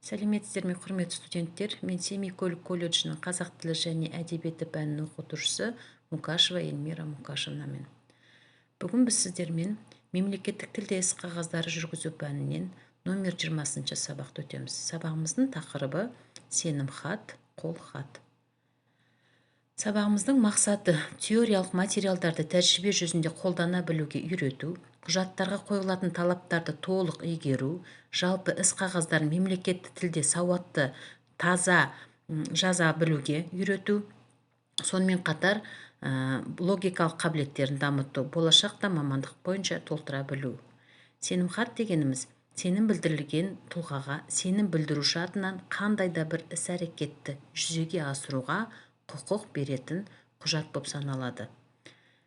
Сәлеметсіздер ме, құрметті студенттер! Мен Семей көлік колледжінің қазақ тілі және әдебиеті пәнінің оқытушысы Мукашева Эльмира Мукашевнамын. Бүгін біз сіздермен мемлекеттік тілде іс қағаздары жүргізу пәнінен номер 20-шы сабақты өтеміз. Сабағымыздың тақырыбы: сенімхат, қолхат. Сабағымыздың мақсаты: теориялық материалдарды тәжірибе жүзінде қолдана білуге үйрету, құжаттарға қойылатын талаптарды толық игеру, жалпы іс қағаздарын мемлекеттік тілде сауатты, таза жаза білуге үйрету, сонымен қатар логикалық қабілеттерін дамыту, болашақта мамандық бойынша толтыра білу. Сенімхат дегеніміз – сенім білдірілген тұлғаға сенім білдіруші атынан қандай да бір іс-әрекетті жүзеге асыруға құқық беретін құжат болып саналады.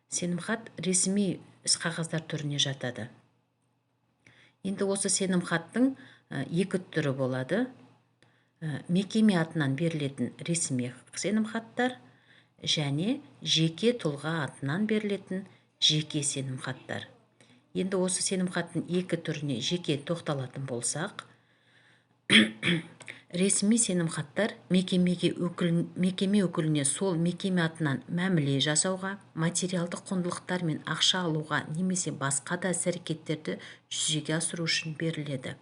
Сенімхат ресми іс-қағаздар түріне жатады. Енді осы сенімхаттың екі түрі болады: мекеме атынан берілетін ресми сенімхаттар және жеке тұлға атынан берілетін жеке сенімхаттар. Енді осы сенімхаттың екі түріне жеке тоқталатын болсақ, ресми сенімхаттар мекеме өкіліне сол мекеме атынан мәміле жасауға, материалдық құндылықтар мен ақша алуға немесе басқа да іс-әрекеттерді жүзеге асыру үшін беріледі.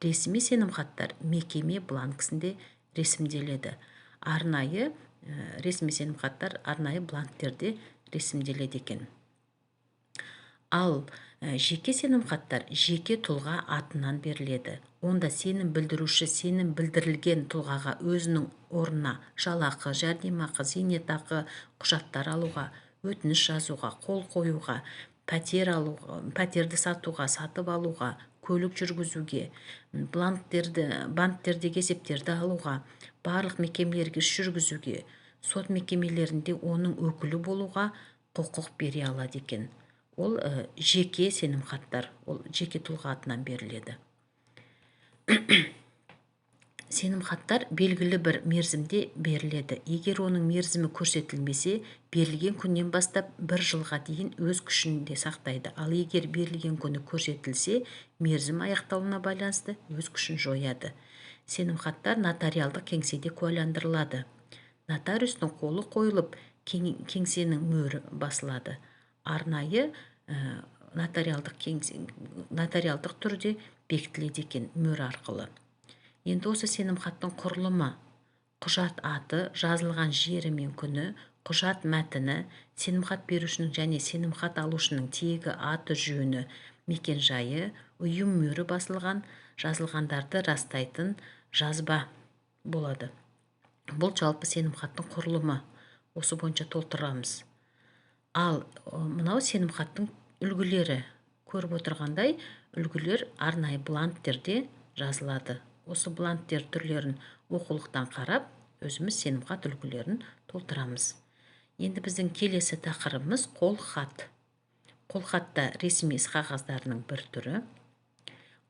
Ресми сенімхаттар мекеме бланкісінде ресімделеді. Арнайы ресми сенімхаттар арнайы бланктерде ресімделеді екен. Ал жеке сенімхаттар жеке тұлға атынан беріледі. Онда сенім білдіруші сенім білдірілген тұлғаға өзінің орнына жалақы, жәрдемақы, зейнетақы құжаттар алуға, өтініш жазуға, қол қоюға, пәтер алуға, пәтерді сатуға, сатып алуға, көлік жүргізуге, бланктерді, банктердегі есептерді алуға, барлық мекемелерге іс жүргізуге, сот мекемелерінде оның өкілі болуға құқық бере алады екен. Ол жеке сенімхаттар, ол жеке тұлға атынан беріледі. Сенімхаттар белгілі бір мерзімде беріледі. Егер оның мерзімі көрсетілмесе, берілген күннен бастап бір жылға дейін өз күшінде сақтайды. Ал егер берілген күні көрсетілсе, мерзім аяқталуына байланысты өз күшін жояды. Сенімхаттар нотариалдық кеңседе куәландырылады. Нотариустың қолы қойылып, кеңсенің мөрі басылады. Арнайы нотариалдық түрде бекітіледі екен мөр арқылы. Енді осы сенімхаттың құрылымы: құжат аты, жазылған жері мен күні, құжат мәтіні, сенімхат берушінің және сенімхат алушының тегі, аты жөні, мекенжайы, ұйым мөрі басылған, жазылғандарды растайтын жазба болады. Бұл жалпы сенімхаттың құрылымы, осы бойынша толтырамыз. Ал мынау сенімхаттың үлгілері. Көріп отырғандай, үлгілер арнайы бланктерде жазылады. Осы бланктер түрлерін оқулықтан қарап, өзіміз сенімхат үлгілерін толтырамыз. Енді біздің келесі тақырыбымыз – қолхат. Қолхат та ресми іс қағаздарының бір түрі.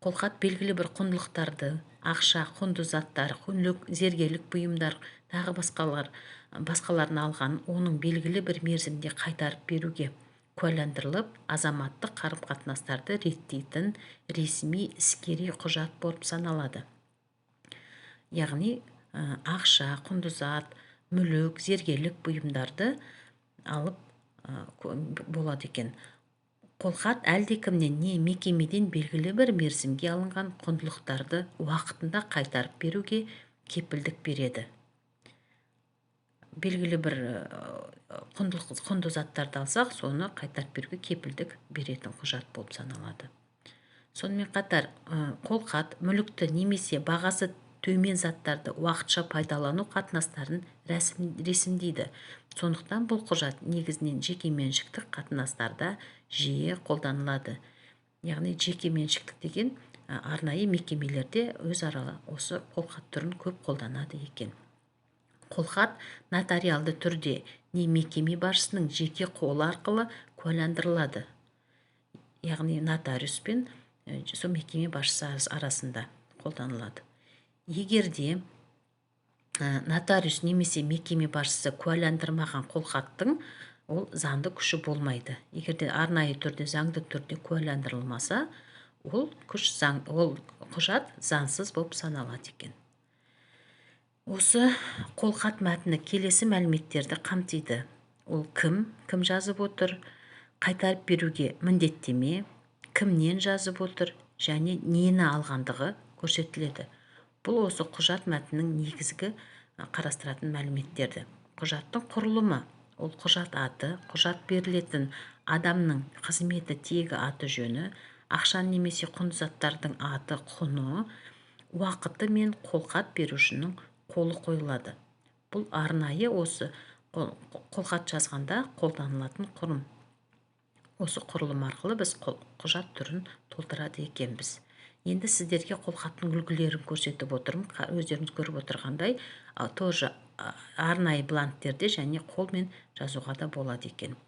Қолхат белгілі бір құндылықтарды, ақша, құнды заттар, мүлік, зергерлік бұйымдар, тағы басқалар, басқаларын алған, оның белгілі бір мерзімде қайтарып беруге куәландырылып, азаматтық қарым қатынастарды реттейтін ресми іскери құжат болып саналады. Яғни ақша, құнды зат, мүлік, зергерлік бұйымдарды алып болады екен. Қолхат әлдекімнен не мекемеден белгілі бір мерзімге алынған құндылықтарды уақытында қайтарып беруге кепілдік береді. Белгілі бір құндылық, құнды заттарды алсақ, соны қайтарып беруге кепілдік беретін құжат болып саналады. Сонымен қатар қолхат мүлікті немесе бағасы төмен заттарды уақытша пайдалану қатынастарын ресімдейді. Сондықтан бұл құжат негізінен жекеменшіктік қатынастарда жиі қолданылады. Яғни жекеменшіктік деген арнайы мекемелерде өзара осы қолхат түрін көп қолданады екен. Қолхат нотариалды түрде не мекеме басшысының жеке қолы арқылы куәландырылады, яғни нотариус пен сол мекеме басшысы арасында қолданылады. Егер де нотариус немесе мекеме басшысы куәландырмаған қолхаттың ол заңды күші болмайды. Егер де арнайы түрде, заңды түрде куәландырылмаса, Ол күш заң, ол құжат заңсыз болып саналады екен. Осы қолхат мәтіні келесі мәліметтерді қамтиды: ол кім, кім жазып отыр, қайтарып беруге міндеттеме, кімнен жазып отыр және нені алғандығы көрсетіледі. Бұл осы құжат мәтінінің негізгі қарастыратын мәліметтерді. Құжаттың құрылымы: ол құжат аты, құжат берілетін адамның қызметі, тегі, аты жөні, ақшаны немесе құнды заттардың аты, құны, уақыты мен қолхат берушінің қолы қойылады. Бұл арнайы осы қолхат жазғанда қолданылатын құрым. Осы құрылым арқылы біз құжат түрін толтырады екенбіз. Енді сіздерге қолхаттың үлгілерін көрсетіп отырмын. Өздеріңіз көріп отырғандай, тоже арнайы бланктерде және қолмен жазуға да болады екен.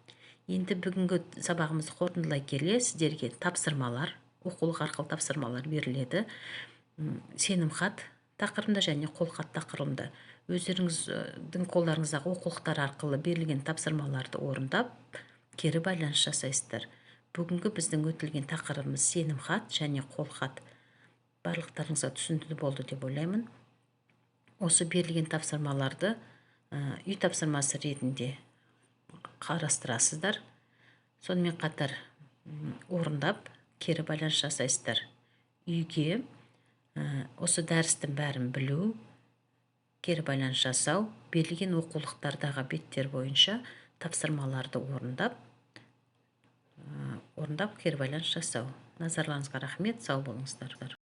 Енді бүгінгі сабағымызды қорытындылай келе, сіздерге тапсырмалар, оқулық арқылы тапсырмалар беріледі. Сенімхат тақырыбында және қолхат тақырыбында өздеріңіздің қолдарыңыздағы оқулықтар арқылы берілген тапсырмаларды орындап, кері байланыс жасайсыздар. Бүгінгі біздің өтілген тақырыбымыз сенімхат және қолхат. Барлықтарыңызға түсінікті болды деп ойлаймын. Осы берілген тапсырмаларды үй тапсырмасы ретінде қарастырасыздар. Сонымен қатар орындап, кері байланыс жасайсыздар. Үйге осы дәрістің бәрін білу, кері байланыс жасау, берілген оқулықтардағы беттер бойынша тапсырмаларды орындап, кері байланыс жасау. Назарларыңызға рахмет, сау болыңыздар.